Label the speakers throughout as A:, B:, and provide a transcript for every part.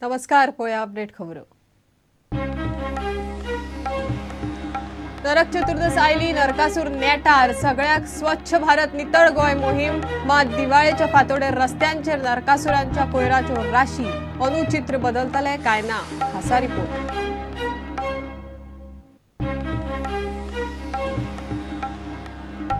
A: नमस्कार, पळोवया अपडेट खबरो। नरक चतुर्दश आयली, नरकासूर नेटार, सगळ्याक स्वच्छ भारत नितळ गोंय मोहीम। मात दिवाळेच्या फांतोडेर रस्त्यांचेर नरकासुरांच्या कोयराच्यो राशी, अनुचित्र बदलतले काय ना, खासा रिपोर्ट।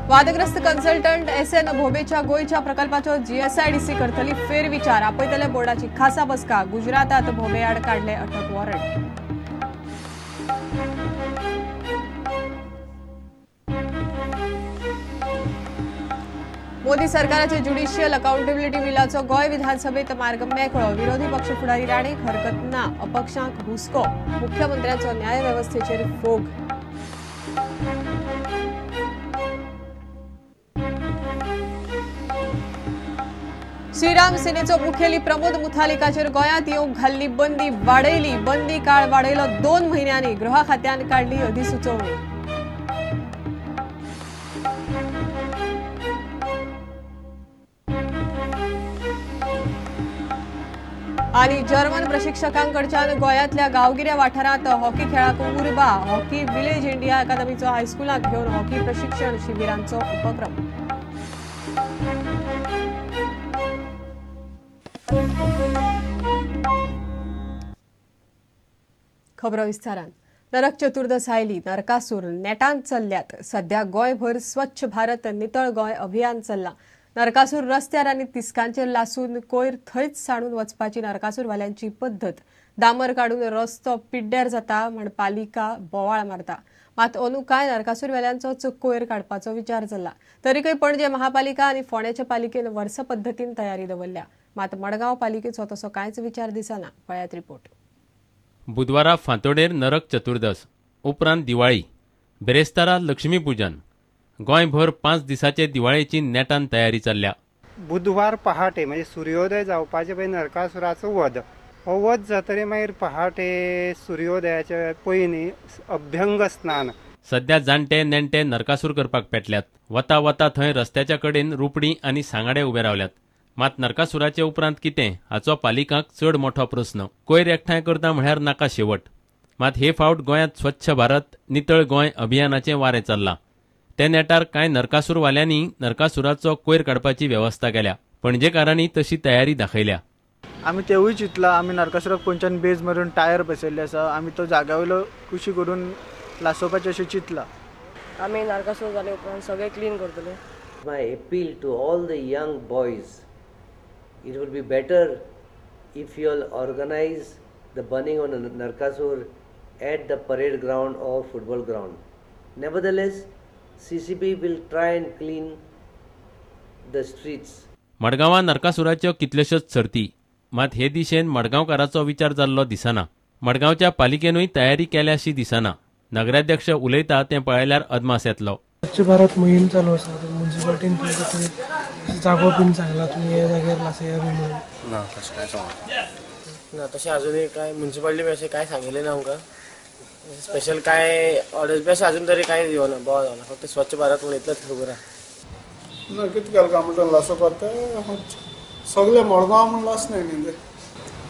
A: वादग्रस्त कन्सल्टंट एस.एन. भोबेच्या गोंयच्या प्रकल्पाचो जीएसआयडीसी करतली फेरविचार, आपयतले बोर्डाची खासा बसका। गुजरातात भोबे आड काडले अटक वॉरंट। मोदी सरकाराचे ज्युडिशियल अकाउंटेबिलिटी बिलाचो गोंय विधानसभेत मार्ग मेकळो, विरोधी पक्ष फुडारी राणेक हरकत ना, अपक्षांक हुस्को, मुख्यमंत्र्याचो न्यायवेवस्थेचेर फोग। श्रीराम सेनेचो मुखेली प्रमोद मुथालिकाचेर गोंयांत येवंक घाल्ली बंदी वाडयली, बंदी काळ वाडयलो 2 म्हयन्यांनी, गृह खात्यान काडली अधिसुचोवणी। आणि जर्मन प्रशिक्षकांकडच्यान गोंयांतल्या गांवगिऱ्या वाठारांत हॉकी खेळाक उर्बा, हॉकी विलेज इंडिया अकादमीचो हायस्कुलाक घेवन हॉकी प्रशिक्षण शिबिरांचो उपक्रम। खबरो विस्तारान। नरक चतुर्दश आयली, नरकासूर नेटान चल्ल्यात। सध्या गोंयभर स्वच्छ भारत नितळ गोंय अभियान चल्लां। नरकासूर रस्त्यार आनी तिस्कांचेर लासून कोयर थंयच सांडून वचपाची नरकासूरवाल्यांची पद्दत। दामर काडून रस्तो पिड्ड्यार जाता म्हण पालिका बोवाळ मारता, मात अंदू कांय नरकासूरवाल्यांचोच कोयर काडपाचो विचार चल्ला। तरीकय पणजे महापालिका आनी फोंड्याच्या पालिकेन वर्स पद्दतीन तयारी दवरल्या, मात मडगांव पालिकेचो तसो कांयच विचार दिसना। पळयात रिपोर्ट।
B: बुधवारा फांतोडेर नरक चतुर्दश, उपरांत दिवाळी, बेरेस्तारा लक्ष्मीपूजन, गोंयभर 5 दिसाचे दिवाळेची नेटान तयारी चल्ल्या।
C: बुधवार पहाटे म्हणजे सूर्योदय जावपाचे पयलीं नरकासुराचो वध, हो वध जातरी मागीर पहाटे सूर्योदयाच्या पयलीं अभ्यंग स्नान।
B: सध्या जाणटे नेणटे नरकासूर करपाक पेटल्यात। वता वता थंय रस्त्याच्या कडेन रुपडी आनी सांगाडे उबे रावल्यात। मात नरकासुराचे उपरांत कितें हाचो पालिकांक चड मोठो प्रस्न। कोयर एकठांय करता म्हळ्यार नाका शेवट। मात हे फावट गोंयांत स्वच्छ भारत नितळ गोंय अभियानाचें वारें चल्लां। ते नेटार कांय नरकासूरवाल्यांनी नरकासुराचो कोयर काडपाची वेवस्था केल्या। पणजेकारांनी तशी तयारी दाखयल्या।
D: आमी तेवूय चिंतला, आमी नरकासुराक पोंच्यान बेज मारून टायर बसयल्ले आसा, आमी तो जाग्या वयलो कुशी करून लासोवपाचें अशें चिंतलां।
E: आमी नरकासूर जाले उपरांत सगळें क्लीन करतले।
F: My appeal to all the young boys, it would be better if you all organize the burning on Narkasur at the parade ground or football ground. Nevertheless, CCB will try and clean the streets.
B: मडगांवां नरकासुराच्यो कितल्योश्योच सर्ती, मात हे दिशेन मडगांवकाराचो विचार जाल्लो दिसना। मडगांवच्या पालिकेनूय तयारी केल्या अशी दिसना। नगराध्यक्ष उलयता तें पळयल्यार अदमास येतलो।
G: स्वच्छ भारत मोहीम चालू आसा, म्युनिसिपालिटीन तुमकां जागो बीन सांगला तुमी हे जाग्यार लासया बी म्हणून?
H: ना, तशें कांय सांगना।
I: ना, तशें अजूनय कांय म्युनिसिपालिटी बी अशें कांय सांगिल्लें ना आमकां। स्पेशल कांय ऑर्डर्स बी अशें अजून तरी कांय येवना, बोवाळ जावना, फक्त स्वच्छ भारत म्हणून इतलेंच खबर आसा।
J: ना, कितें केलें काय म्हणटा लासोवपाक तें सगळे मडगांव म्हूण लासनाय न्ही ते।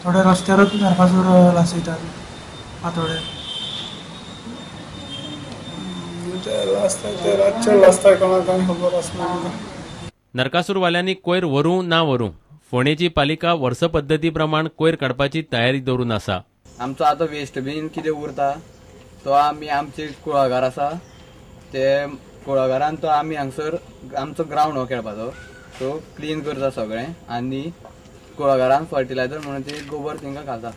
G: थोडे रस्त्यारूच नरकासूर लासयतात फांतोडेर।
J: ते रातचे लासता, कोणाक कांय खबर आसना।
B: नरकासूरवाल्यांनी कोयर व्हरूं ना व्हरूं, फोंडेची पालिका वर्स पद्दती प्रमाण कोयर काडपाची तयारी दवरून आसा।
K: आमचो आतां वेस्ट बीन कितें उरता तो आमी आमचे कुळागर आसा ते कुळागरान तो आमी हांगसर आमचो ग्रावंड हो खेळपाचो तो क्लीन करता सगळें आनी कुळागरान फर्टिलायझर म्हणून ते गोबर तांकां घालता।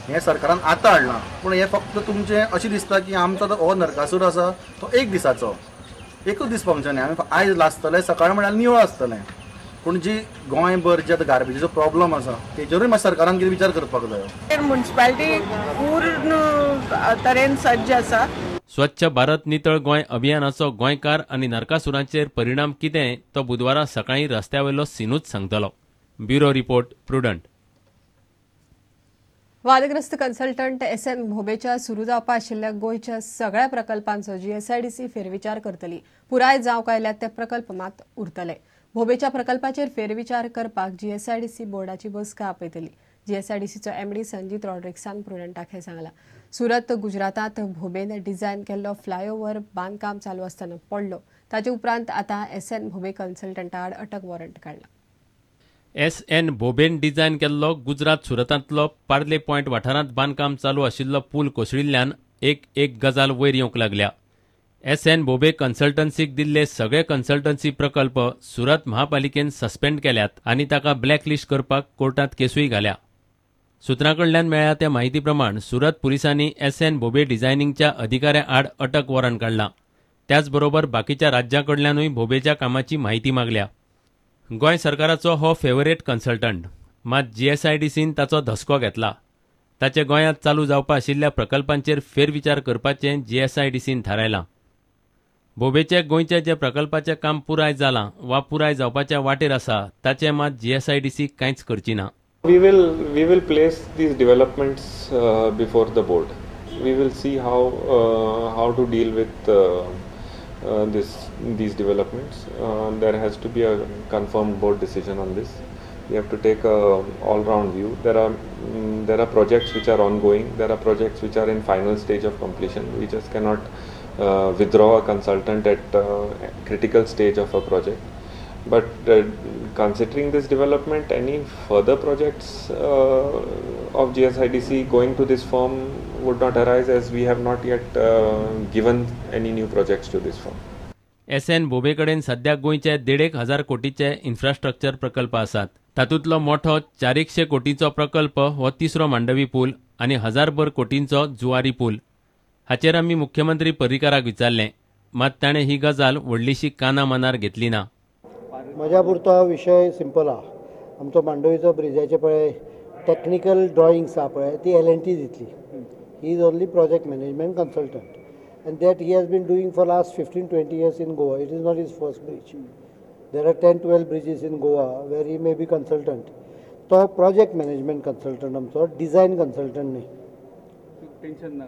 L: हें सरकारान आतां हाडलां, पूण हें फक्त तुमचें अशें दिसता की आमचो हो नरकासूर आसा तो एक दिसाचो, एकूच दीस फंक्शन आमी आयज लासतले, सकाळ म्हळ्यार निवळ आसतलें। पूण जी गोंयभर जे आतां गार्बेजीचो प्रॉब्लम आसा तेजेरूय मातसो सरकारान कितें विचार करपाक जायो।
M: म्युनिसिपालिटी पूर्ण तरेन सज्ज आसा।
B: स्वच्छ भारत नितळ गोंय अभियानाचो गोंयकार आनी नरकासुरांचेर परिणाम कितें तो बुधवारा सकाळीं रस्त्या वयलो सिनूच सांगतलो। Bureau report, Prudent.
A: वादग्रस्त कन्सल्टंट एस.एन. भोबेच्या सुरू जावपा आशिल्ल्या गोंयच्या सगळ्या प्रकल्पांचो जीएसआयडीसी फेरविचार करतली। पुराय जावंक आयल्यात ते प्रकल्प मात उरतले। भोबेच्या प्रकल्पाचेर फेरविचार करपाक जीएसआयडीसी बोर्डाची बसका आपयतली। जीएसआयडीसीचो एमडी संजीत रॉड्रिक्सान प्रुडंटाक हें सांगलां. सुरत गुजरातांत भोबेन डिझायन केल्लो फ्लायओव्हर बांदकाम चालू आसतना पडलो. ताचे उपरांत आतां एस.एन. भोबे कन्सल्टंटा आड अटक वॉरंट काडला.
B: एस.एन. भोबेन डिझायन केल्लो गुजरात सुरतांतलो पार्ले पॉयंट वाठारांत बांदकाम चालू आशिल्लो पूल कोसळिल्ल्यान एक एक गजाल वयर येवंक लागल्या. एस.एन. भोबे कन्सल्टन्सीक दिल्ले सगळे कन्सल्टन्सी प्रकल्प सुरत महापालिकेन सस्पेंड केल्यात आनी ताका ब्लॅकलिस्ट करपाक कोर्टांत केसूय घाल्या. सुत्रां कडल्यान मेळ्ळ्या त्या म्हायती प्रमाण सुरत पुलिसांनी एस.एन. भोबे डिझायनिंगच्या अधिकाऱ्यां आड अटक वॉरंट काडलां. त्याचबरोबर बाकीच्या राज्यां कडल्यानूय भोबेच्या कामाची म्हायती मागल्या. गोंय सरकाराचो हो फेवरेट कन्सल्टंट, मात जीएसआयडीसीन ताचो धसको घेतला. ताचे गोंयांत चालू जावपा आशिल्ल्या प्रकल्पांचेर फेरविचार करपाचें जीएसआयडीसीन थारायलां. भोबेचे गोंयच्या जे प्रकल्पाचें काम पुराय जालां वा पुराय जावपाच्या वाटेर आसा ताचें मात जीएसआयडीसी कांयच करची ना.
N: We will place these developments before the board. We will see how to deal with these developments. There has to be a confirmed board decision on this. We have to take a all-round view. There are projects which are ongoing. There are projects which are in final stage of completion. We just cannot withdraw a consultant at critical stage of a project. But considering this development, any further projects of GSIDC going to this firm would not arise, as we have not yet given any new projects to this firm.
B: SN. Bhobe कडेन सध्या गोंयचे 1,500 कोटीचे infrastructure प्रकल्प आसात. तातूंतलो मोठो 400 कोटींचो प्रकल्प हो तिसरो मांडवी पूल आनी 1000 कोटींचो जुवारी पूल. हाचेर आमी मुख्यमंत्री पर्रीकाराक विचारलें, मात ताणें ही गजाल व्हडलीशी काना मनार घेतली ना.
O: म्हज्या पुरतो विशय सिंपल आहा. आमचो मांडवीचो ब्रिजाचे पळय टॅक्निकल ड्रॉइंग्स आहा पळय ती L&T दितली. He is only project management consultant and that he has been doing for last 15-20 years in Goa. It is not his first bridge. There are 10-12 bridges in Goa where he may be consultant. तो project management consultant आमचो, design consultant न्ही.
K: Tension ना.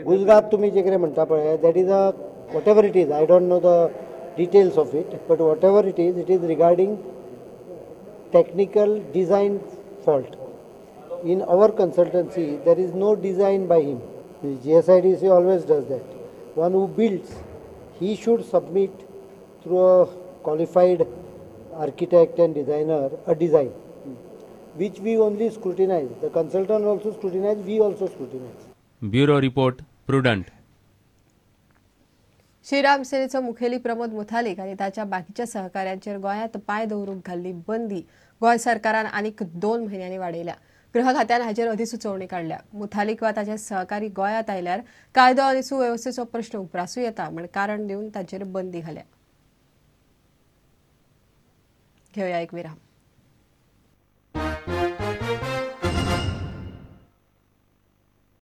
O: गुजरात तुमी जे कितें म्हणटा पळय that is a whatever it is, I don't know the details of it, but whatever it is regarding technical design fault. In our consultancy, there is no design by him. The GSIDC always does that. One who builds, he should submit through a qualified architect and designer a design, which we only scrutinize. The consultant also scrutinize, we also scrutinize.
B: Bureau Report, Prudent.
A: Shriram सेनेचो मुखेली प्रमोद मुथालिक आनी ताच्या बाकीच्या सहकाऱ्यांचेर गोंयांत पांय दवरूंक घाल्ली बंदी गोंय सरकारान आनीक 2 म्हयन्यांनी वाडयल्या. गृह खात्यान हाचेर अधिसुचोवणी काडल्या. मुथालिक वा ताचे सहकारी गोंयांत आयल्यार कायदो आनी सुवेवस्थेचो प्रश्न उप्रासूं येता म्हण कारण दिवन ताचेर बंदी घाल्या. घेवया एक विराम.